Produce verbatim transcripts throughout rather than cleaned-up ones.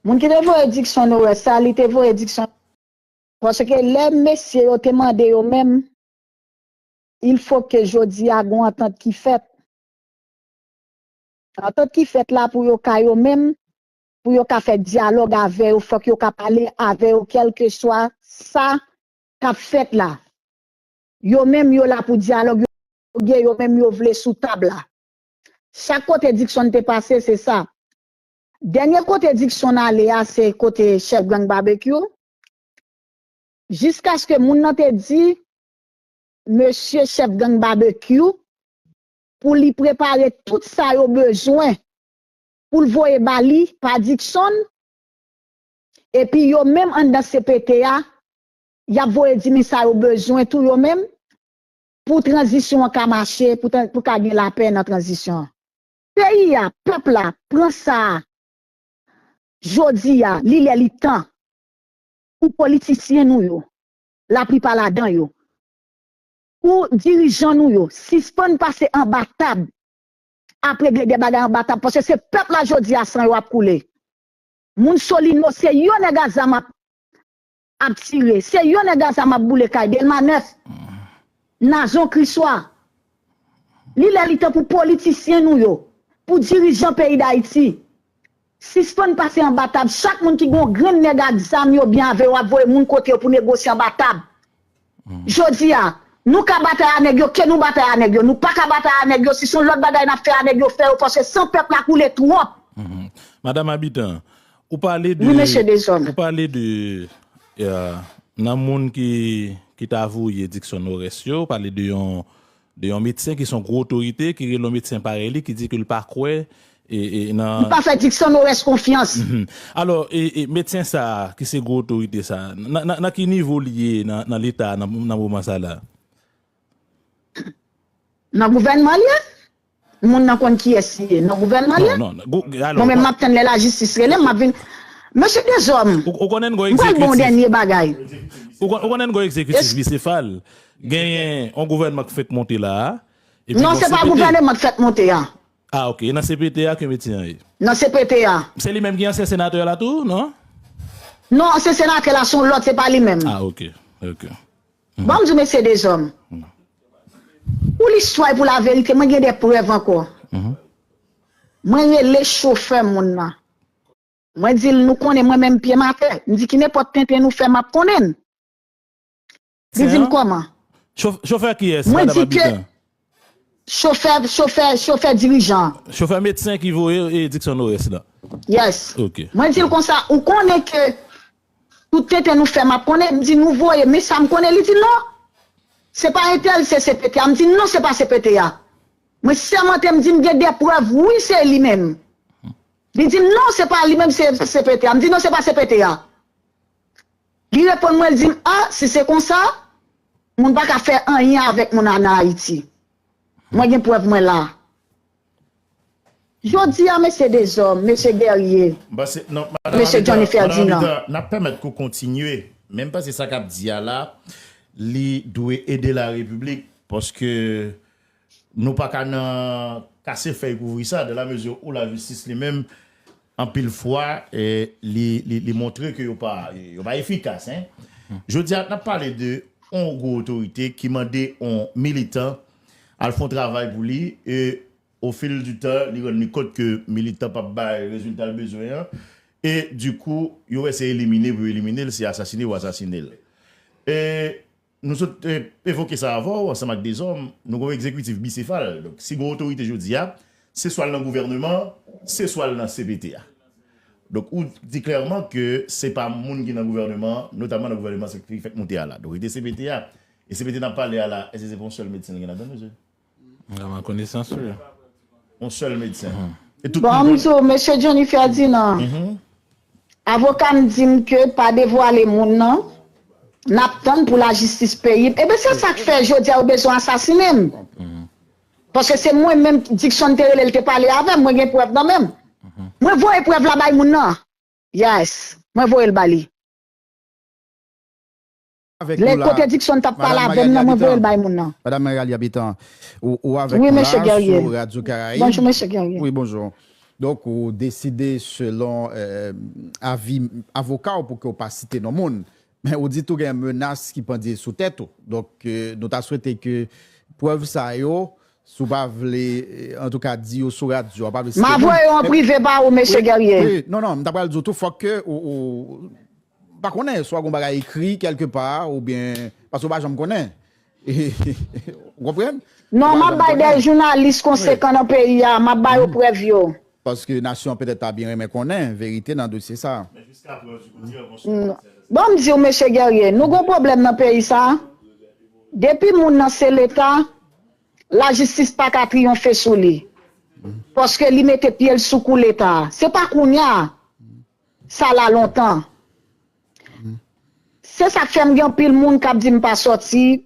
Moun ki te voye Dickson Norès sa, li te voye Dickson. Paske lè mesye yo te mande yo menm, il faut que jodi a gon antant ki fèt. Antant ki fèt la pou yo ka yo menm, pou yo ka fè dyalòg avè yo, fòk yo ka pale avè yo, kèlkeswa sa k ap fèt la. Yo menm yo la pou dyalòg, yo gen yo menm yo vle sou tab la. Chak kote Dickson te pase, se sa. Dènye kote Dickson ale a, se kote chèf gang Barbecue. Jiskaske moun nan te di, mesye chèf gang Barbecue, pou li prepare tout sa yo bezwen, pou l voye ba li, pa Dickson, epi yo menm anndan C P T a, y ap voye di men sa yo bezwen tou yo menm, pou tranzisyon an ka mache, pou, pou ka gen lapè nan tranzisyon an. Peyi a, pèp la, pran sa a, jodi a, li lè li tan, pou politisyen nou yo, laplipa ladan yo, pou dirijan nou yo, sispann pase anba tab, ap regle de bagay anba tab, paske se pèp la jodi a san yo ap koule. Moun Solino, se yo nèg a zam ap, ap tire, se yo nèg a zam ap boule kay Delma nèf, Nazon Kriswa. Li lè li tan pou politisyen nou yo, pou dirijan peyi Dayiti, sispann pase anba tab. Chak moun ki gon grenn nèg ak zam yo byen avè yo ap voye moun kote yo pou negosye anba tab. Jodi a, nou ka batay a nèg yo, ke nou batay a nèg yo. Nou pa ka batay a nèg yo, si se yon lòt bagay n ap fè a nèg yo, fè yo, paske san pèp la koule twòp. Madanm Abitan, ou pale de, Wi, mesye Dezòm. Ou pale de, euh, nan moun ki, ki ta voye Dickson Norès yo, ou pale de yon, de yon medsen ki se yon gwo otorite, ki rele yon medsen parèy li, ki di ke l pa kwè, e, e, nan Li pa fè Dickson Norès konfyans. Alò, e, e, medsen sa a, ki se gwo otorite sa a, nan, nan, nan ki nivo li ye nan, nan Leta, nan, nan moman sa la? Nan gouvènman li ye? Moun nan konn kiyès li ye nan gouvènman li ye? Non, non, gou- alò, Mwen menm m ap tann lè lajistis rele m, m ap vin. Mesye Dezòm, ou, ou konnen gwo m pral ba w egzekitif. Dènye bagay. Ou kon- ou konnen gwo egzekitif Es- bisefal. Genyen yon gouvènman k fèk monte la a. Epi Non, bon, se pa C P T. Gouvènman k fèk monte a. Ah, ok. E nan C P T a ke medsen an ye? Nan C P T a. Se li menm ki ansyen senatè la tou, non? Non, ansyen senatè la se yon lòt, se pa li menm. Ah, ok. Ok. Bon, m di w, mesye Dezòm. Pou listwa e pou laverite, mwen gen de prèv ankò. Mwen rele chofè moun nan. Mwen di l, nou konnen mwen menm pye m atè. M di, ki nenpòt tenten nou fè, m ap konnen n. Li di m kòman? Chof- Chofè kiyès, Mwen madanm di ke Abitan? Chofè, chofè, chofè dirijan. Chofè medsen ki voye e Dickson Norès la. Yes. Ok. Mwen di l konsa, ou konnen ke tout tenten nou fè, m ap konnen, m di nou voye, men sa m konnen, li di non. Se pa entèl, se C P T a. M di non, se pa C P T a. Mwen sèmante, m di m gen de prèv, wi, se li menm. Li di m non, se pa li menm, se C P T a. M di non, se pa C P T a. Li reponn mwen, li di m, ah, si se konsa, moun pa ka fè anyen avèk moun an nan Ayiti. Mwen gen prèv mwen la. Jodi a, mesye Dezòm, mesye Guerrier, M panse, non, madanm mesye Abitan, Johnny madanm Ferdinand. Abitan, n ap pèmèt ke w kontinye, men m panse sa k ap di a la, li dwe ede larepiblik, paske nou pa ka nan kase fèy kouvri sa, dans la mesure où lajistis li menm, anpil fwa, eh, li, li, li montre ke yo pa, yo pa efikas, hein. Jodi a, n ap pale de yon gwo otorite ki mande yon militan al fè yon travay pou li, e au fil du temps, li rann li kont ke militan p ap bay rezilta l bezwen an, e du coup, yo wè se elimine pou yo elimine l, se asasine yo asasine l. E nou sot, eh, evoke sa avè w, ansanm ak Dezòm, nou gen yon egzekitif bisefal. Donk, si gen yon otorite jodi a, se swa l nan gouvèneman, se swa l nan C P T a. Donk, ou di klèman ke se pa moun ki nan gouvèneman, notaman nan gouvèneman sa ki fèk monte a la. Donk, li te C P T a. E C P T n ap pale a la, èske se pa yon sèl medsen l gen ladan l, mesye? Nan konesans ou ye. Yon sèl medsen. E tout Bon, moun m di w, mesye Johnny Ferdinand, avoka m di m ke pa devwale moun nan, n ap tann pou lajistis peyi m. Ebyen, se sa k fè jodi a yo bezwen asasinen m. Paske se mwen menm, Dickson te rele, l te pale avè m, mwen gen prèv nan men m. Mwen voye prèv la bay moun nan. Yes, mwen voye l ba li. Avèk Lè nou la, kote Dickson t ap pale Madame avè m nan, Magali mwen voye l Habitant. Bay moun nan. Madame Magali Habitant, ou, ou avèk Wi, nou mesye la Guerrier. Sou Radio Caraïbe. Bonjou, mesye Guerrier. Wi, bonjou. Donk, ou deside selon, eh, avi avoka w pou ke w pa site non moun. Men ou di tou gen menas ki pandye sou tèt ou. Donk, eh, nou ta swete ke prèv sa yo, si w pa vle, eh, antouka, di yo sou radyo, w pa vle site moun. M a voye yo an prive pa ou, mesye Guerrier. Wi, non, non, m ta pral di w tou, fòk ke ou, ou, m pa konnen, swa gon bagay ekri kèlkepa, oubyen, paske w pa janm konnen. Ou konprann? Non, m ap bay de jounalis konsekan nan peyi a, m ap ba yo prèv yo. Paske nasyon an petèt ta byen renmen konnen verite nan dosye sa a. Bon, m di w, mesye Guerrier, nou gon pwoblèm nan peyi sa a. Depi moun nan se Leta, lajistis pa ka triyonfe sou li. Paske li mete pye l sou kou Leta a. Se pa kounye a, sa la lontan. Se sa k fè m gen anpil moun k ap di m pa sòti.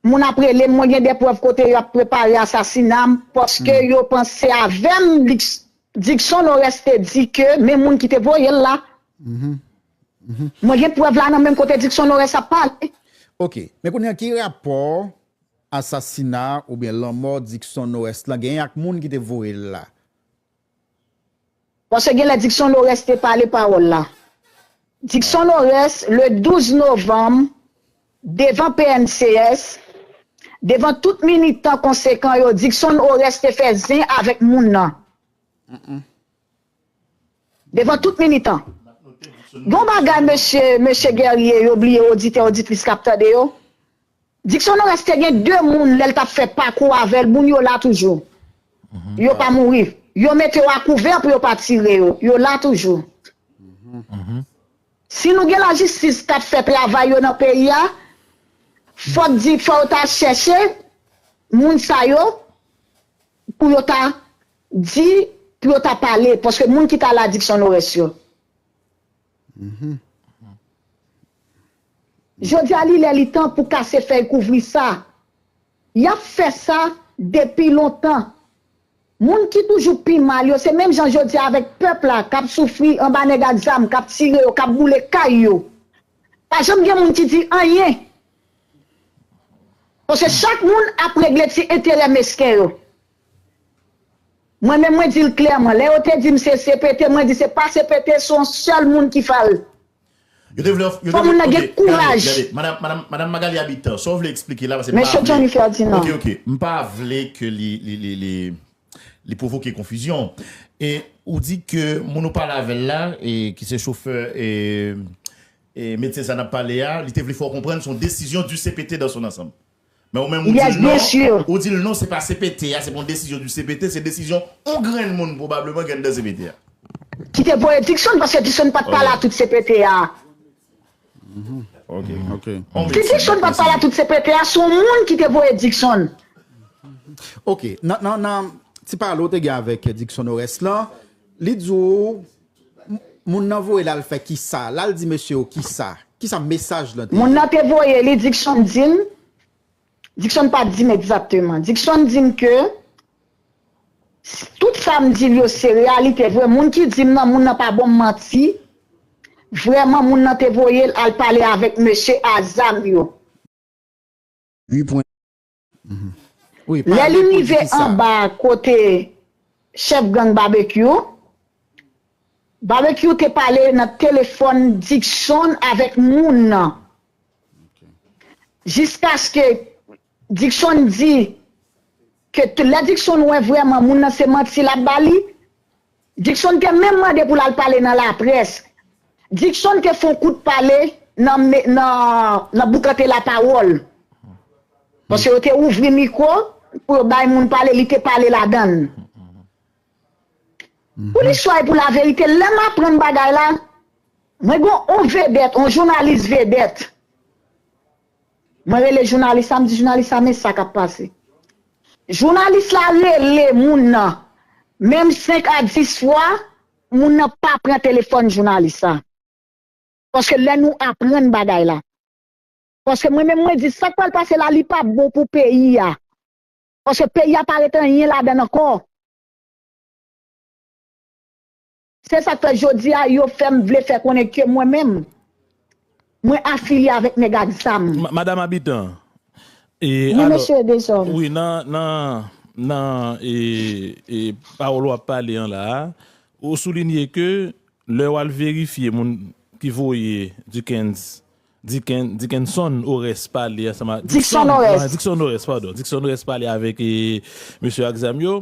Moun ap rele m, mwen gen de prèv kote y ap prepare asasina m, paske yo panse avè m, Dix-, Dickson Norès te di ke men moun ki te voye l la. Mwen gen prèv la nan menm kote Dickson Norès ap pale. Ok, men kounye a ki rapò asasina oubyen lanmò Dickson Norès lan genyen ak moun ki te voye l la? Paske gen lè Dickson Norès te pale pawòl la. Dickson Norès, le douz novanm, devan P N C S, devan tout militan konsekan yo, Dickson Norès te fè zen avèk moun nan. Devan tout militan. Gon bagay, mesye, mesye Guerrier, yo bliye, oditè, oditris k ap tande yo. Dickson Norès te gen de moun lè l t ap fè pakou avè l, moun yo la toujou. Yo pa mouri. Yo mete yo a kouvè pou yo pa tire yo. Yo la toujou. Si nou gen lajistis k ap fè travay yo nan peyi a, fòk di, fò yo ta chèche moun sa yo pou yo ta di, pou yo ta pale, paske moun ki ta la Dickson Norès yo. Jodi a, li lè li tan pou kase fèy kouvri sa. Y ap fè sa depi lontan. Moun ki toujou pi mal yo, se menm jan jodi a avèk pèp la k ap soufri anba nèg ak zam, k ap tire yo, k ap boule kay yo. Pa janm gen moun ki di anyen. Paske chak moun ap regle ti enterè mesken yo. Mwen menm, mwen di l klèman, lè yo te di m se C P T, mwen di se pa C P T, se yon sèl moun ki fè l. Yo te vle, yo te vle, ok, gade, gade, madanm, madanm, madanm Magalie Habitant, sa w vle eksplike la, paske m pa vle. Mesye Johnny Ferdinand. Ok, ok, m pa vle ke li, li, li, li, li pwovoke konfizyon. E ou di ke moun ou pale avè l la, e ki se chofè, e, e medsen sa n ap pale a, li te vle fè w konprann se yon desizyon du C P T dans son ensemble. Men ou menm ou di l non, ou di l non, se pa C P T a, se pa yon desizyon du C P T, se desizyon yon grenn moun pwobableman grenn nan C P T a. Ki te voye Dickson, paske Dickson pa t pale a tout C P T a. Ok, ok. Si Dickson pa t pale a tout C P T a, se yon moun ki te voye Dickson. Ok, nan, nan, nan ti pale w te gen avèk Dickson Norès lan, li di w, m-, moun nan voye l al fè kisa? L al di mesye yo kisa? Kisa mesaj lan te ye? Moun nan te voye li, Dickson di m, Dickson pa t di m egzakteman. Dickson di m ke s-, tout sa m di l yo se reyalite vre. Moun ki di m nan, moun nan pa ban m manti. Vrèman, moun nan te voye l al pale avèk mesye a zam yo. Uit pwen. Wi, lè li rive anba kote chèf gang Babekyou, Babekyou te pale nan telefòn Dickson avèk moun nan. Jiskaske Dickson di ke t-, lè Dickson wè vrèman moun nan se manti l ap ba li, Dickson te menm mande pou l al pale nan laprès. Dickson te fè yon kout pale nan me-, nan, nan boukante lapawòl. Paske yo te ouvri mikwo pou yo bay moun pale, li te pale ladan l. Pou listwa e pou laverite, lè m aprann bagay la, mwen gen yon vedèt, yon jounalis vedèt. Mwen rele jounalis la, m di jounalis la, men sa k ap pase. Jounalis la rele moun nan, menm senk a dis fwa, moun nan pa pran telefòn jounalis la. Paske lè nou aprann bagay la. Paske mwen menm, mwen di, sa k pral pase la, li p ap bon pou peyi a. Paske peyi a pa ret anyen ladan l ankò. Se sa k fè jodi a, yo fè m vle fè konnen ke mwen menm, mwen afilye avèk nèg ak zam. Ma-, Madam Habitant, e, wi, alò, mesye Dezòm. Wi, nan, nan, nan e, e, pawòl w ap pale an la a, ou soulinye ke lè w al verifye moun ki voye Dickens, Dicken, Dickenson Oreste pale ansanm a Dickson Oreste, Dickson Oreste, padon, Dickson Oreste pale avèk e, mesye ak zam yo,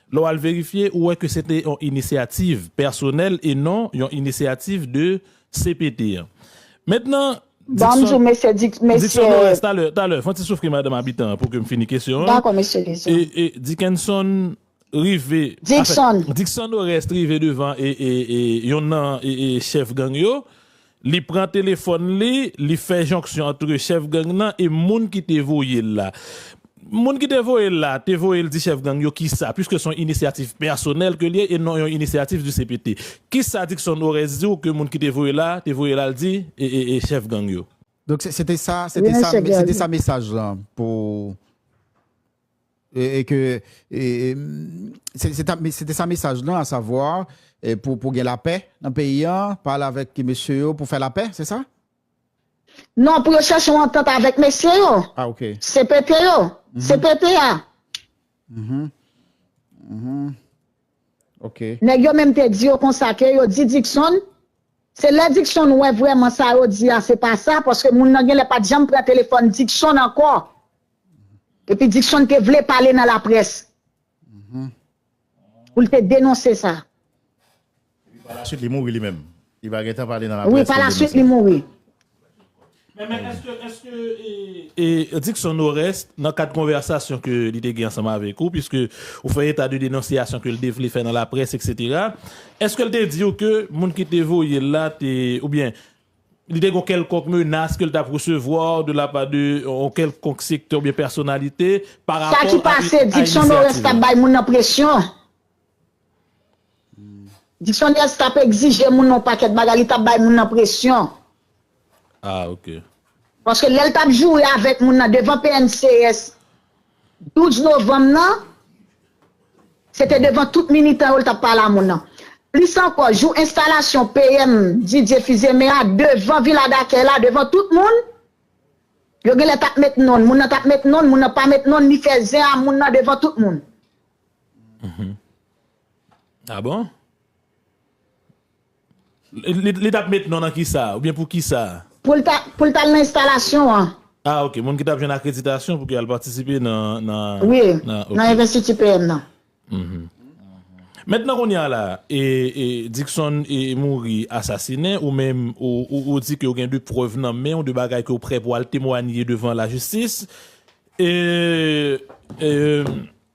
lè w al verifye, ou wè ke se te yon inisyativ pèsonèl e non yon inisyativ de C P T an. Mentnan, Ban m di w, mesye Dik-, mesye Dickson Oreste, talè, talè, fè yon ti soufri madanm Abitan an pou ke m fini kesyon an. Dakò, mesye Dizon. E, e Dickenson rive, Dickson. Anfèt, Dickson Oreste rive devan e, e, e, yonn nan e, e, chèf gang yo. Li pran telefòn li, li fè jonksyon ant chèf gang nan e moun ki te voye l la. Moun ki te voye l la, te voye l di chèf gang yo kisa, piske se yon inisyativ pèsonèl ke l ye e non yon inisyativ di C P T. Kisa Dickson Oreste di w ke moun ki te voye l la, te voye l al di e, e, e chèf gang yo? Donk, se, se te sa, se te sa, se te sa mesaj lan pou, e, e ke, e, e, se, se ta, se te sa mesaj lan, asavwa, e, pou, pou gen lapè nan peyi an, pale avèk mesye yo pou fè lapè, se sa? Non, pou yo chèche yon antant avèk mesye yo. Ah, ok. C P T yo. Mhm. C P T a. Mhm. Mhm. Ok. Nèg yo menm te di yo konsa ke yo di Dickson, se lè Dickson wè vrèman sa yo di a, se pa sa, paske moun nan genlè pa t janm pran telefòn Dickson ankò. Epi Dickson te vle pale nan laprès. Mhm. Pou l te denonse sa. Epi pa la swit, li mouri li menm. Li pa gentan pale nan laprès. Wi, pa la swit, li mouri. Men, men, èske, èske, e, e, Dickson Oreste, nan kad konvèsasyon ke li te gen ansanm avèk ou, piske ou fè eta de denonsyasyon ke l te vle fè nan laprès, et cetera, èske l te di w ke moun ki te voye l la te, oubyen li te gen kèlkonk menas ke l t ap resevwa de la pa de yon kèlkonk sektè oubyen pèsonalite pa rapò a inisyativ? Sa ki pase, Dickson Oreste t ap bay moun nan presyon. Dickson Oreste t ap egzije moun nan yon pakèt bagay, li t ap bay moun nan presyon. Ah, ok. Paske lè l t ap joure avèk moun nan devan P N C S, douz novanm nan, se te devan tout militan yo l t ap pale a moun nan. Plis ankò, jou enstalasyon P M Didier Fils-Aimé a, devan vila dakèy la, devan tout moun, yo genlè t ap met non l, moun nan t ap met non l, moun nan pa met non l, li fè zen a moun nan devan tout moun. Mhm. Ah bon? Li, li, li t ap met non nan kisa? Oubyen pou kisa? Pou l ta, pou l t al nan enstalasyon an. Ah, ok. Moun ki t ap jwenn akreditasyon pou ke al patisipe nan, nan, wi, nan, ok, nan Envestiti P M nan. Mhm. Mentnan kounye a la, e, e, Dickson e, e mouri asasinen, ou menm, ou, ou, ou di ke w gen de prèv nan men w, de bagay ke w prè pou al temwanye devan lajistis. E, e,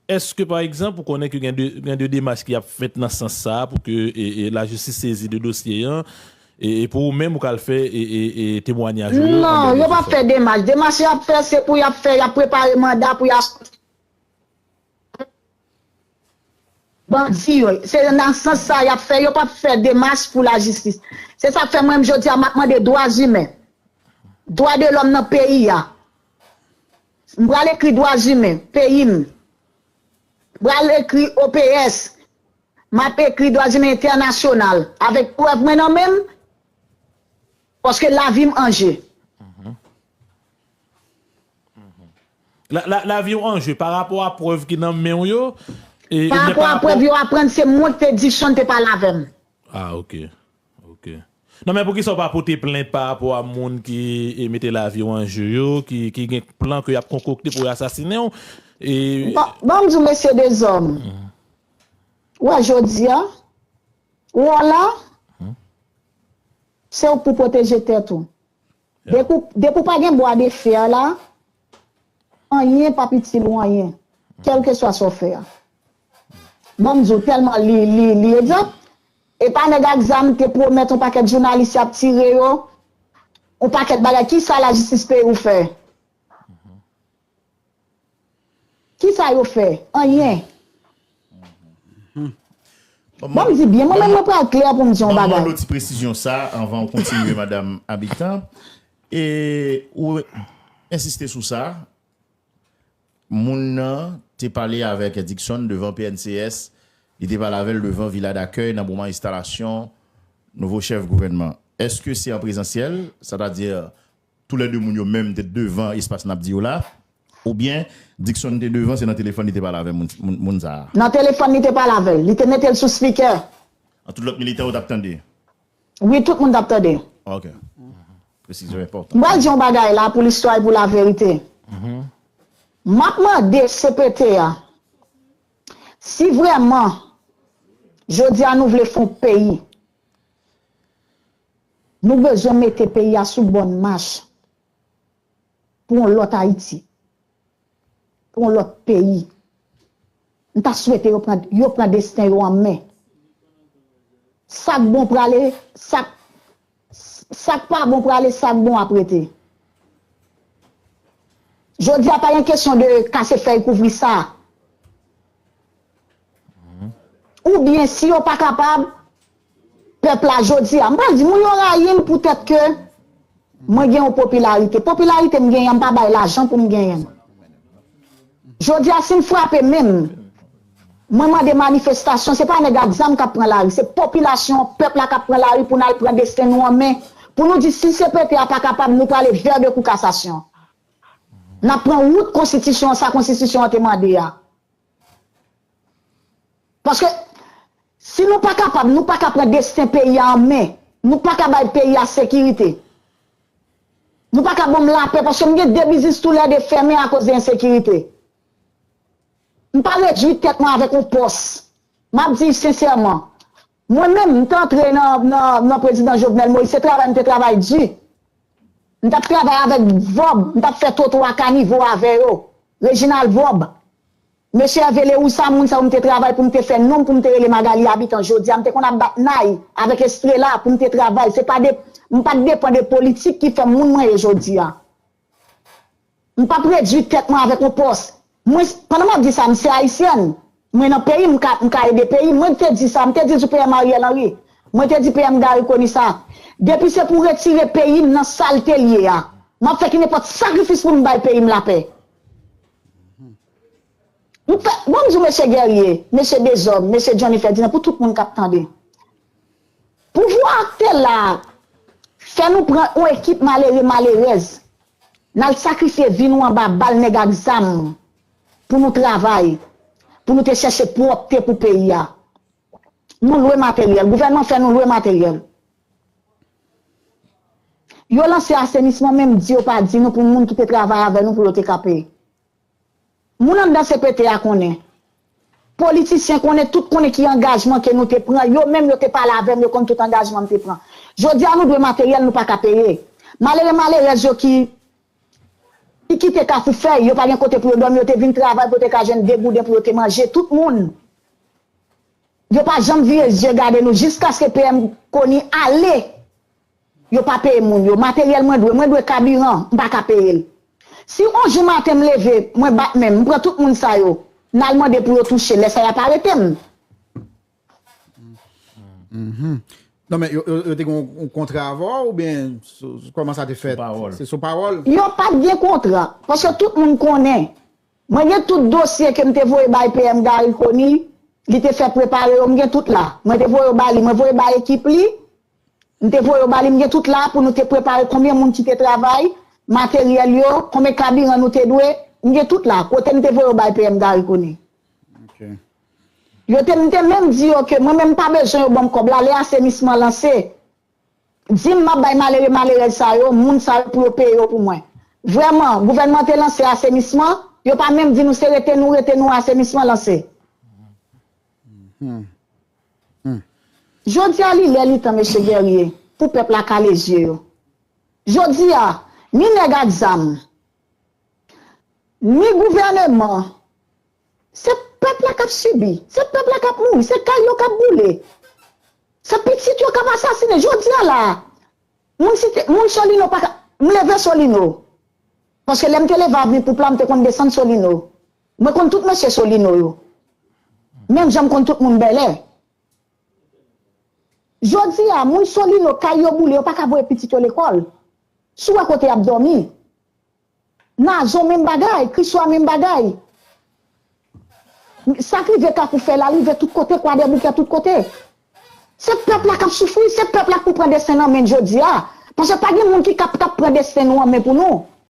èske, pa egzanp, ou konnen ke gen de, gen de demach ki ap fèt nan sans sa a pou ke, e, e, lajistis sezi de dosye an, e, e pou ou menm, ou ka al fè, e, e, e, temwanyaj ou yo? Non, yo p ap fè demach. Demach y ap fè, se pou y ap fè, y ap prepare manda pou y ap bandi yo. Se nan sans sa y ap fè, yo p ap fè demach pou lajistis. Se sa k fè mwen menm jodi a m ap mande dwa imen, dwa de lòm nan peyi a. M pral ekri dwa imen, peyi m. M pral ekri O P S. M ap ekri dwa imen entènasyonal avèk prèv mwen nan men m, paske lavi m an je. Mhm. Mhm. La, la, lavi w an je pa rapò a prèv ki nan men w yo? E, pa rapò a prèv yo aprann, se mwen ki te di Dickson te pale avè m. Ah, ok. Ok. Non, men poukisa w pa pote plent pa rapò a moun ki, e, mete lavi w an je yo, ki, ki gen plan ke y ap konkokte pou y asasinen w? E ban, ban m di w, mesye Dezòm. Mhm. Ou wè jodi a, ou wè la, mhm, se ou k pou pwoteje tèt ou. Yeah. Depi w, depi w pa gen bwa de fè la, anyen p ap itil ou anyen, kèlkeswa sa w fè a. Ban m di w, tèlman li, li, li egzanp, e pa nèg ak zam te pwomèt yon pakèt jounalis y ap tire yo, yon pakèt bagay. Kisa lajistis peyi w fè? Kisa yo fè? Anyen. Bon, m di byen, mwen menm mwen pral klè pou m di yon bagay. Ban m mande w ti presizyon sa anvan w kontinye, madanm Abitan. E ou ensiste sou sa, moun nan te pale avèk Dickson devan P N C S, li te pale avè l devan Vila Dakèy nan moman enstalasyon nouvo chèf gouvènman. Èske se an prezansyèl, sètadi toulède moun yo menm te devan espas n ap di yo la, Oubyen, Dickson te devan, se nan telefòn li te pale avè moun, moun, moun sa a? Nan telefòn li te pale avè l. Li te mete l sou spikè. An tout lòt militè yo t ap tande? Wi, tout moun t ap tande. Ok. Presizyon enpòtan. M pral di yon bagay la pou listwa e pou laverite. M ap mande C P T a, si vrèman, jodi a nou vle fè yon peyi, nou bezwen mete peyi a sou bòn mach pou yon lòt Ayiti, pou yon lòt peyi. M ta swete yo pran, yo pran desten yo an men. Sa k bon prale, sa k, sa k pa bon prale, sa k bon ap rete. Jodi a pa gen kesyon de kase fèy kouvri sa. Oubyen si yo pa kapab, pèp la jodi a, m pral di moun yo rayi m poutèt ke mwen gen yon popilarite. Popilarite m genyen an, m pa bay lajan pou m genyen l. Jodi a si m frape men m, mwen mande manifestasyon, se pa nèg ak zam k ap pran lari, se popilasyon, pèp la k ap pran lari pou n al pran desten nou an men, pou nou di si C P T a pa kapab, nou prale vè de kou kasasyon. N ap pran wout konstitisyon an, sa konstitisyon an te mande a. Paske si nou pa kapab, nou pa ka pran desten peyi a an men, nou pa ka bay peyi a sekirite. Nou pa ka ban m lapè, paske m gen de biznis toulède fèmen akoz de ensekirite. M pa redui tèt mwen avèk yon pòs. M ap di sensèman, mwen menm, m te antre nan, nan, nan prezidan Jovenel Moïse, se travay m te travay di. M t ap travay avèk Vòb, m t ap fè twotwa kanivo avè yo. Reginald Vòb. Mesye Hervé Leroux, sa moun sa yo m te travay pou m te fè non m, pou m te rele Magalie Habitant. Jodi a, m te konn ap bat nay avèk Estrela pou m te travay. Se pa de, m pa t depann de politik ki fè m moun mwen ye jodi a. M p ap redui tèt mwen avèk yon pòs. Mwen, pandan m ap di sa, m se ayisyèn. Mwen nan peyi m, m ka, m ka ede peyi m. Mwen te di sa, m te di l sou P M Ariel Henry. Mwen te di P M Garry Conille sa. Depi se pou retire peyi m nan sa l te l ye a, m ap fè ki nenpòt sakrifis pou m bay peyi m lapè. M fè, bon, m di w, mesye Guerrier, mesye Dezòm, mesye Johnny Ferdinand, pou tout moun k ap tande. Pouvwa a k te la fè nou pran yon ekip malere, malerèz. N al sakrifye vi nou anba bal nèg ak zam pou nou travay, pou nou te chèche pwòpte pou peyi a. Nou lwe materyèl. Gouvènman fè nou lwe materyèl. Yo lanse asenisman, menm di yo pa di nou pou moun ki te travay avè nou pou yo te ka peye. Moun anndan C P T a konnen. Politisyen konnen, tout konnen ki angajman ke nou te pran. Yo menm yo te pale avè m, yo konn tout angajman m te pran. Jodi a nou dwe materyèl, nou pa ka peye. Malere, malerèz yo ki, ki kite Kafou Fèy, yo pa gen kote pou yo dòmi, yo te vin travay pou yo te ka jwenn de gouden pou yo te manje. Tout moun. Yo pa janm vire zye gade nou jiskaske P M Conille ale. Yo pa peye moun yo. Materyèl mwen dwe, mwen dwe kabiran, m pa ka peye l. Si yon jou maten m leve, mwen bat men m, m pran tout moun sa yo, n al mande pou yo touche, lè sa y ap arete m. Non, men yo, yo, yo te gen yon kontra avè w oubyen sou- kòman sa te fèt? Se sou pawòl? Yo pa t gen kontra, paske tout moun konnen. Mwen gen tout dosye ke m te voye bay P M Garry Conille, li te fè prepare yo, m gen tout la. Mwen te voye yo ba li, mwen voye bay ekip li, m te voye yo ba li, m gen tout la pou nou te prepare konbyen moun ki te travay, materyèl yo, konbyen kabiran nou te dwe, m gen tout la, kote m te voye yo bay P M Garry Conille. Ok. Yo te, m te menm di yo ke mwen menm m pa bezwen yo ban m kòb la, lè asenisman lanse. Di m m ap bay malere malerèz sa yo, moun sa yo pou yo peye yo pou mwen. Vrèman, gouvènman te lanse asenisman, yo pa menm di nou se rete nou, rete nou, asenisman lanse. Jodi a li lè li tan, mesye Guerrier, pou pèp la kale zye yo. Jodi a, ni nèg ak zam, ni gouvèneman, se pèp la k ap sibi, se pèp la k ap mouri, se kay yo k ap boule, se pitit yo k ap asasinen. Jodi a la, moun site, moun Solino pa ka, m leve Solino. Paske lè m te leve Avni Poup la, m te konn desann Solino. Mwen konn tout mesye Solino yo. Menm jan m konn tout moun Bèlè. Jodi a, moun Solino, kay yo boule, yo pa ka voye pitit yo lekòl. Si w wè kote y ap dòmi. Nazon menm bagay, Kriswa menm bagay. Sa k rive Kafou Fèy la, rive tout kote, Kwadèboukè tout kote. Se pèp la k ap soufri, se pèp la k pou pran desten nan men jodi a. Paske pa gen moun ki k ap, k ap pran desten nou an men pou nou.